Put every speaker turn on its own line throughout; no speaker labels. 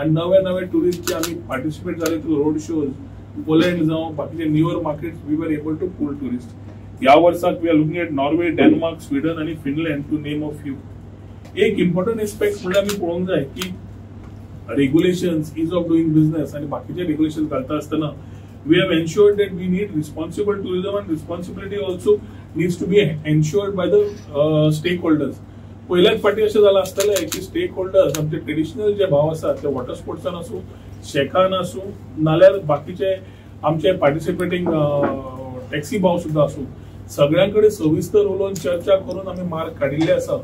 आनी नवे नवे टुरिस्ट जे आमी पार्टिसिपेट जाले थ्रू रोड शोज, पोलंड जावं बाकीचे newer markets, we were able to pull tourist. ह्या वर्साक we are looking at Norway, Denmark, Sweden आनी Finland, to name a few. एक इम्पॉर्टंट एस्पेक्ट म्हणल्यार आमी पळोवंक जाय की regulations, ease of doing business आनी बाकीचे रेग्युलेशन्स घालता आसतना we have ensured that we need responsible tourism and responsibility also needs to be ensured by the stakeholders. पयल्याच फावटी अशें जालां आसतलें की स्टेक होल्डर्स, आमचे ट्रेडिशनल जे भाव आसात, ते वॉटर स्पोर्ट्सान आसूं, शॅकान आसूं, नाल्यार बाकीचे आमचे पार्टिसिपेटींग टॅक्सी भाव सुद्दां आसूं, सगळ्यां कडेन सविस्तर उलोवन, चर्चा करून आमी मार्ग काडिल्ले आसा.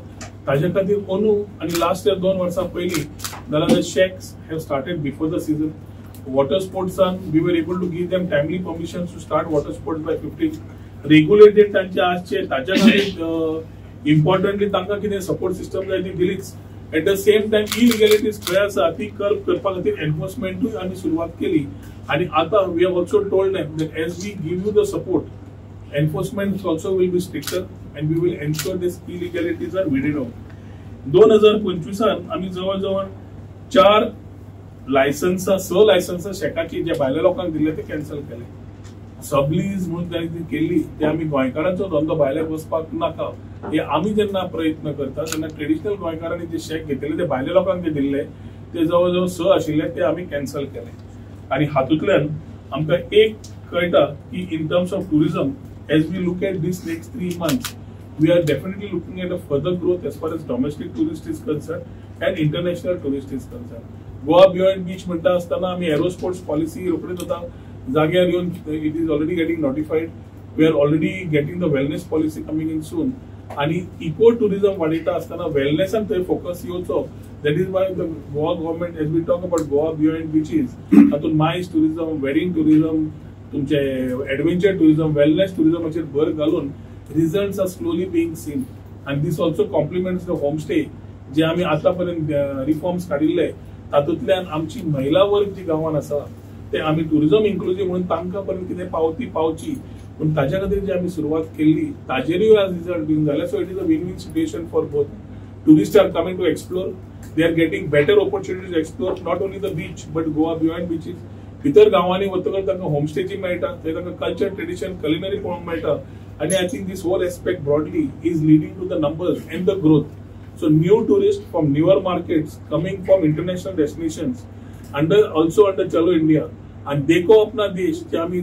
ताजे खातीर अंदू आनी लास्ट इयर, 2 वर्सां पयलीं जाल्यार the shacks have started before the season. Water स्पोर्ट्सान we were able to give them timely permission to start water sports by 15. Regulated तांचे आसचे, ताच्या खातीर इम्पॉर्टंटली तांकां कितें सपोर्ट सिस्टम जाय ती दिलीच. At the same time, illegalities खंय आसा ती कर्ब करपा खातीर एनफोर्समेंटूय आमी सुरवात केली. आनी आतां we have also told them that as we give you the support, enforcement also will be stricter and we will ensure these illegalities are weeded out. 2025an आमी जवळ जवळ चार लायसन्सां, स लायसन्सां शॅकाची जे भायल्या लोकांक दिल्ले ते कॅन्सल केले. सबलीज म्हणून तांणी ती केल्ली, ते आमी गोंयकारांचो धंदो भायल्याक वचपाक नाका हे आमी जेन्ना प्रयत्न करता तेन्ना ट्रेडिशनल गोंयकारांनी जे शॅक घेतिल्ले, ते भायल्या लोकांक जे दिल्ले, ते जवळ जवळ स आशिल्ले, ते आमी कॅन्सल केले. आनी हातूंतल्यान आमकां एक कळटा की in terms of tourism, as we look at this next 3 months, we are definitely looking at a further growth as far as domestic tourist is concerned and international tourist is concerned. Goa beyond beach म्हणटा आसतना आमी aero sports policy रोखडीच आतां जाग्यार येवन it is already getting notified. We are already getting the wellness policy coming in soon. आनी eco tourism वाडयता आसतना वेलनेसान थंय फोकस येवचो. That is why the Goa government, as we talk about Goa beyond beaches, तातूंत minus tourism, wedding tourism, तुमचे adventure tourism, wellness टुरिझमाचेर भर घालून results are slowly being seen. And this also complements the homestay जे आमी आतापर्यंत reforms काडिल्ले. तातूंतल्यान आमची महिला वर्ग जी गांवान आसा, ते आमी टुरिझम इन्क्लुजीव म्हणून तांकां पर्यंत कितें पावती पावची पूण ताच्या खातीर जी आमी सुरवात केल्ली, ताजेरूय आज रिजल्ट दिवन जाले. So it is a win win situation for both. Tourist are coming to explore, they are getting better opportunity to explore not only the beach but Goa beyond beaches. भितर गांवांनी वतकच तांकां होमस्टेची मेळटा, थंय तांकां कल्चर, ट्रेडिशन, कलिनरी पळोवंक मेळटा. आनी I think this whole aspect broadly is leading to the numbers and the growth. So new tourist from newer markets coming from international destinations under also under Chalo India आणि देखो अपना देश जे आमी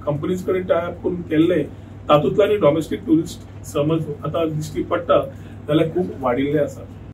companies कडेन tie up करून केल्ले, तातूंतल्यान domestic tourist समज आतां दिश्टी पडटा जाल्यार खूब वाडिल्ले आसा.